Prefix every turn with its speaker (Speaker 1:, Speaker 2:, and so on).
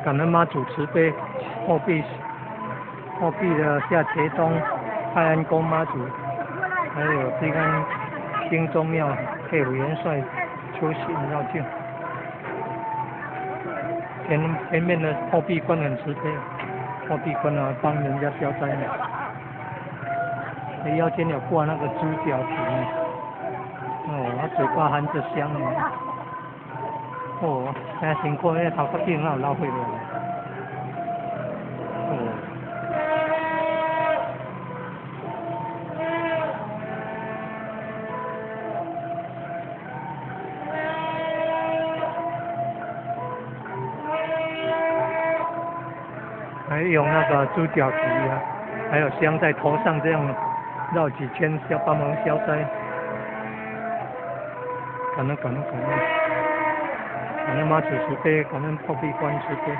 Speaker 1: 感恩媽祖慈悲，後壁後壁的下茄東泰安宮媽祖，還有這個興宗廟配五元帥出行繞境。前面的後壁官很慈悲，後壁官啊幫人家消災呢。腰間有掛那個豬腳皮，哦，他嘴巴含着香呢。哦，現在辛苦，那頭殼頂哪有流血落來？哦。還用那個豬腳皮啊，還有香在頭上這樣繞幾圈，要幫忙消災。感恩感恩感恩，感恩媽祖慈悲，感恩破壁觀慈悲。